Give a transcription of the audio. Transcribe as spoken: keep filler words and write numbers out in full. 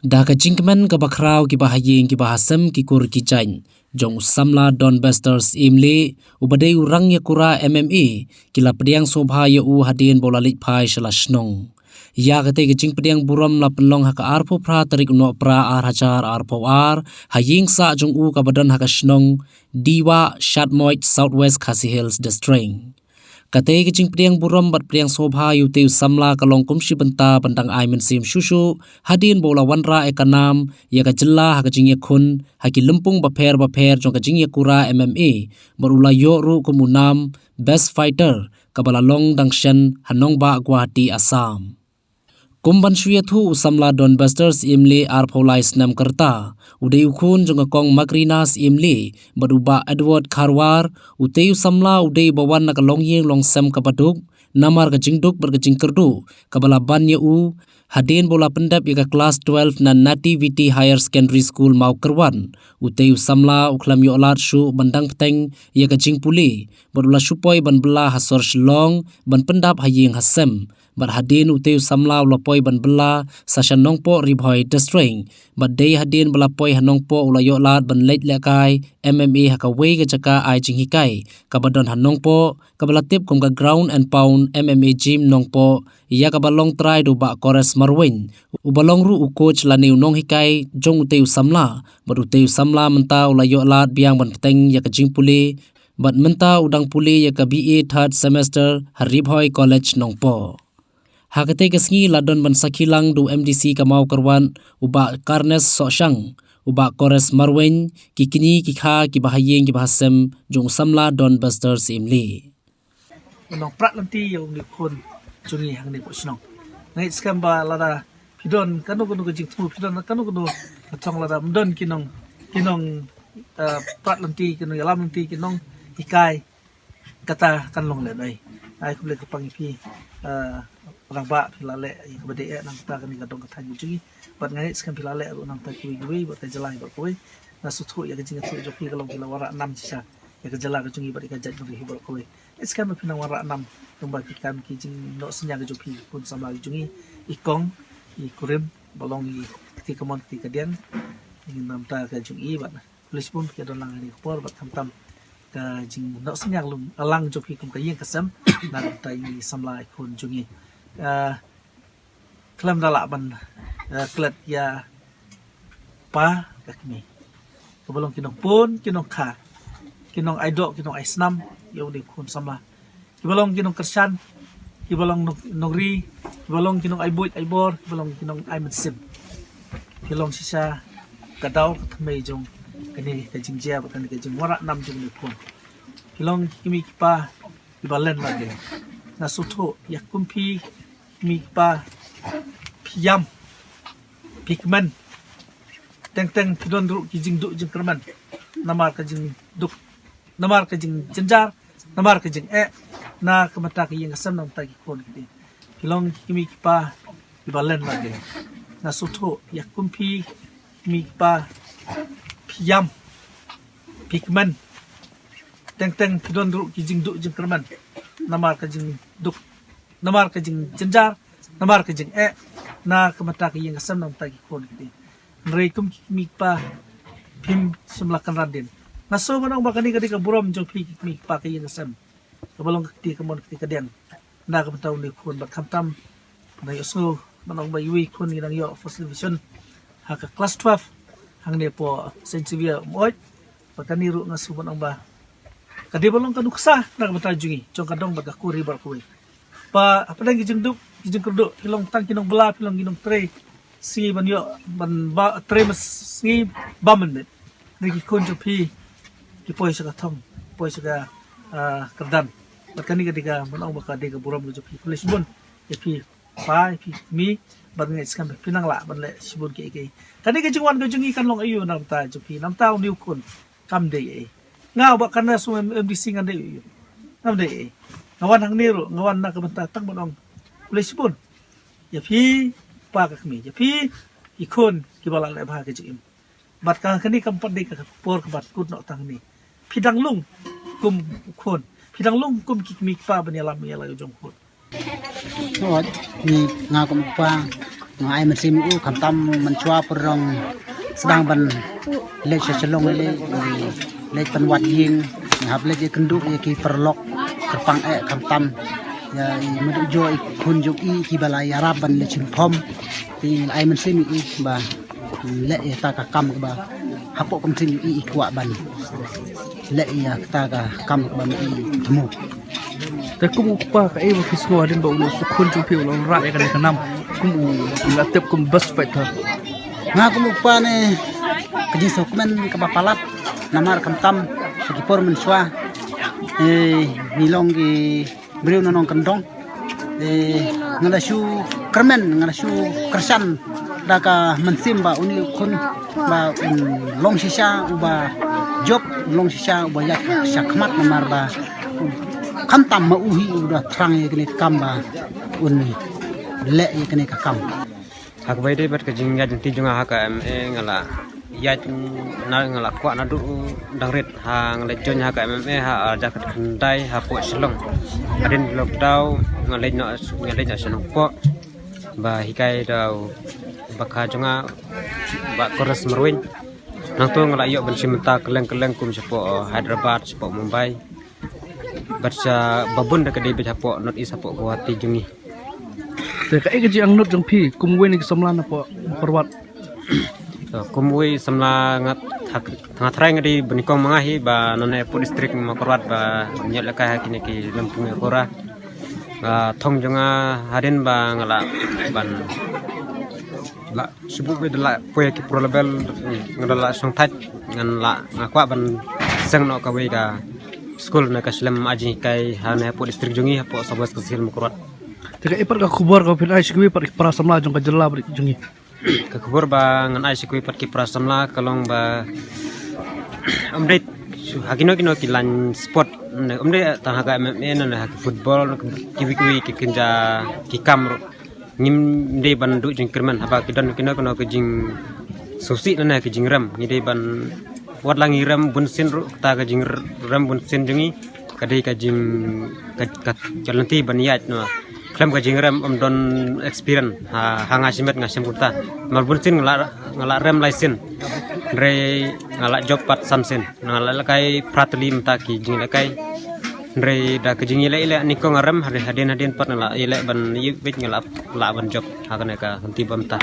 Da ka jingkmen kaba khraw kiba ha ïing kiba ha sem ki kur ki jaiñ jong u samla Don Bester Syiemlieh, uba dei u rangïakura M M A, ki la pdiang sngewbha ïa u hadien ba u la leit phai sha la shnong. Ïa katei ka jingpdiang burom la pynlong ha ka arphew phra tarik u Nohprah ar hajar arphew ar, ha ïing sah jong u kaba don ha ka shnong Diwah, Shadmoit, South West Khasi Hills District. Katei ka jingpdiang burom bad pdiang sngewbha ïa utei u samla ka long kum shi bynta ban dang ai mynsiem shuh shuh hadien ba u la wanrah ïa ka nam ïa ka jylla ha ka jingïakhun ha ki lympung bapher bapher jong ka jingïakura M M A, bad u la ïoh ruh kum u nam Best Fighter kaba la long dang shen ha nongbah Guwahati, Assam. Kum ban shu ïathuh, u samla Don Bester Syiemlieh, arphew lai snem ka rta, u dei u khun jong ka kong Makrina Syiemlieh bad u bah Edward Kharwar. Utei u samla u dei uba wan na ka longïing longsem kaba duk, namar ka jingduk bad ka jingkyrduh kaba la ban ïa u hadien ba u la pyndep ïa ka klas twelve na Nativity Higher Secondary School, Mawkyrwat. Utei u samla u khlem ïoh lad shuh ban dang bteng ïa ka jingpule bad u la shu poi ban bylla ha sor Shillong ban pyndap ha ïing ha sem. Bad hadien utei u samla u la poi ban bylla sa sha Nongpoh, Ri Bhoi District. Bad dei hadien ba la poi ha Nongpoh u la ïoh lad ban leit lehkai M M A ha kawei ka jaka ai jinghikai kaba don ha Nongpoh, kaba la tip kum ka Ground and Pound M M A Gym Nongpoh, ïa kaba long trai da u bah Kores Marwein, uba long ruh u coach lane u nonghikai jong utei u samla. Bad utei u samla mynta u la ïoh lad biang ban bteng ïa ka jingpule, bad mynta u dang pule ïa ka B A third semester ha Ri Bhoi College, Nongpoh. Ha katei ka sngi la don ban sakhi lang da u M D C ka Mawkyrwat, u bah Carnes Sohshang, u bah Kores Marwein, ki kñi ki kha kiba ha ïing kiba ha sem jong u samla Don Bester Syiemlieh. Nongprat lynti ïa une u khun jong ngi hangne hapoh shnong. Nga ngeit skhem ba lada phi don kano kano ka jingthmu, phi don kano kano ka thong, lada ym don ki nong, ki nong, eh, prat lynti, ki nongïalam lynti, ki nonghikai, kata kan long lehnoh. Ai khublei kyrpang ïa phi, eh, rangbah, phi la leh ïa kaba dei eh na ka bynta kane ka dong ka thaiñ ka jong ngi. Bad nga ngeit skhem phi la leh ruh na ka bynta kiwei kiwei bad ka jylla hi baroh kawei. Nga sngewthuh ïa ka jingïathuh jong phi ka long phi la wanrah nam shisha ïa ka jylla ka jong ngi bad ïa ka jaitbynriew hi baroh kawei. Ngeit skhem ba phin nang wanrah nam lyngba ki kam ki jingnoh synñiang ka jong phi, ki khun samla ki jong ngi, i kong i kurim, ba long i kti kamon kti kadiang na ka bynta ka jong i bad khublei shibun ki don lang ha kane ka por bad khamtam ka jingnoh synñiang lum alang jong phi kum ka ïing ka sem na ka bynta i samla i khun jong ngi. Ah, khlem da lah ban, eh, klet ïa pa ka kmie. Kiba long ki nongpun ki nongkha, ki nongai doh ki nongai snam ïa une u khun samla. Kiba long ki nongkyrshan, kiba long nong, nongri, kiba long ki nongai buit ai bor, kiba long ki nongai mynsiem. Ki long shisha ka daw ka thymmei jong kane ka jingjia bad kane ka jingwanrah nam jong une u khun. Ki long ki kmie ki kpa kiba len bad len. Nga sngewthuh ïa kum phi kmie ki kpa phi ïam, phi kmen. Teng teng phi don ruh ki jingduh jingkyrmen namar ka jingduk, namar ka jingjynjar, namar ka jingeh na ka bynta ka ïing ka sem, na ka bynta ki khun ki kti. Phi long ki kmie ki kpa kiba len bad len. Nga sngewthuh ïa kum phi kmie ki kpa phi ïam, phi kmen. Teng teng phi don ruh ki jingduh jingkyrmen namar ka jingduk, namar ka jingjynjar, namar ka jingeh na ka bynta ka ïing ka sem, na ka bynta ki khun ki kti. Hynrei kum ki kmie ki kpa phim shym la kynran dien. Nga sngew ban ong ba kane ka dei ka burom jong phi ki kmie ki kpa ka ïing ka sem, kaba long ka kti kamon kti kadiang na ka bynta une u khun bad khamtam. Nga ïohsngew ban ong ba iwei i khun ngi nang ïoh first division ha ka klas twelve hangne hapoh Saint Xavier Umoit. Bad kane ruh nga sngew ban ong ba ka dei ban long ka nuksa na ka bynta jong ngi, jong ka dong bad ka kur hi baroh kawei. Ba hapdeng ki jingduk ki jingkyrduh phi long tang ki nongbylla, phi long ki nongtrei sngi ban ïoh ban ba trei mas sngi bam mynmiet. Hynrei ki khun jong phi ki poi sha ka thong, poi sha ka, ah, kyrdan. Bad kane ka dei ka ban ong ba ka dei ka burom ka jong phi. Khublei shibun ïa phi pa, ïa phi kmie, bad nga ngeit skhem ba phin nang lah ban leh shibun kiei kiei. Kane ka jingwan ka jong ngi kan long aïu na ka bynta jong phi, na ka bynta une u khun? Kam dei ei. Nga uba kan na sum M D C ngan dei ei. Ngam dei ei. Nga wan hangne ruh nga wan na ka bynta tang ban ong khublei shibun ïa phi pa ka kmie, ïa phi ki khun kiba la leh bha ka jingim. Bad ka kane kam pat dei ka por kaba kut noh tang hangne. Phi dang lung kum u khun, phi dang lung kum ki kmie ki kpa ban ïalam ïa la u jong u khun. Hooid, ngi, nga kum u kpa, Nga ai mynsiem ïa u khamtam mynshuwa pyrshang sdang ban leit sha Shillong leit, leit pynwad ïing, hap leit ïakynduh ïa ki paralok kyrpang eh khamtam ïa i madu jo i khun jong i kiba la ïarap ban leit shim phom. Te nga ai mynsiem ïa u ba leh ïa kata ka kam kaba hapoh ka mynsiem i kwah ban leh ïa kata ka kam kaba i thmu. Te kum u kpa, kaei ba phi sngew hadien ba u la, u khun jong phi u la wanrah ïa kane ka nam, kum u la tip kum best fighter? Nga kum u kpa ne ka jingsngewkmen kaba palat, namar khamtam ha ki por mynshuwa, eh, ngi long ki briew na nongkyndong. Eh, nga la shu kyrmen, nga la shu kyrshan da ka mynsiem ba une u khun ba un long shisha uba jop, long shisha uba ïaid sha khmat, namar ba khamtam ma u hi u da thrang ïa kane ka kam ba un leh ïa kane ka kam. Ha kaba ïadei bad ka jingïaid lynti jong nga ha ka M M A, nga la ïaid na, nga la kwah naduh dang rit ha nga la join ha ka M M A ha ar hajar khatkhyndai hapoh Shillong. Hadien lockdown nga leit noh, nga leit noh sha Nongpoh ba hikai da u bakha jong nga, Bah Koras Marwein. Nangta nga la ïoh ban shim bynta kylleng kylleng kum shapoh Hyderabad, shapoh Mumbai, bad sha babun da ka dei beit hapoh North East, hapoh Guwahati jong ngi. Te kaei ka jingangnud jong phi kum uwei na ki samla na Mawkyrwat? To, kum uwei samla nga thak-, nga tharai nga dei ba nyngkong ma nga hi ba na ne hapoh district Mawkyrwat ba ïoh lehkai ha kine ki lympung ïakora. Ba thong jong nga hadien ba nga la ban la shu buh beit da la poi ki pro level, nga da la shongthait, ngan la, nga kwah ban seng noh kawei ka skul na ka shlem ai jinghikai ha ne hapoh district jong ngi, hapoh Sub West Khasi Hills Mawkyrwat. Te kaei pat ka khubor kaba phin ai sha kiwei pat ki para samla jong ka jylla bad jong ngi? Ka khubor ba ngan ai sha kiwei pat ki para samla ka long ba ym dei shu ha kino kino ki line sport, ym dei tang ha ka M M A ne ha ki football, kiwei kiwei ki kynja ki kam ruh. Ngim dei ban duh jingkyrmen haba ki don kino kino ki jingsngewsih ne ki jingrem. Ngi dei ban wat la ngi rem bunsien ruh, kata ka jingrem bunsien jong ngi ka dei ka jing, ka, ka, ka lynti ban ïaid noh. Khlem ka jingrem ym don experience. Ha, ha nga shimet nga shem kumta. Namar bunsien nga la, nga la rem lai sien. Hynrei nga la jop pat san sien. Nga la lehkai phra tylli mynta ki jinglehkai. Hynrei da ka jingïaleh ïaleh nyngkong nga rem, hadien hadien pat nga la ïaleh ban ïa beit, nga la lah ban jop ha kane ka lynti ba mynta.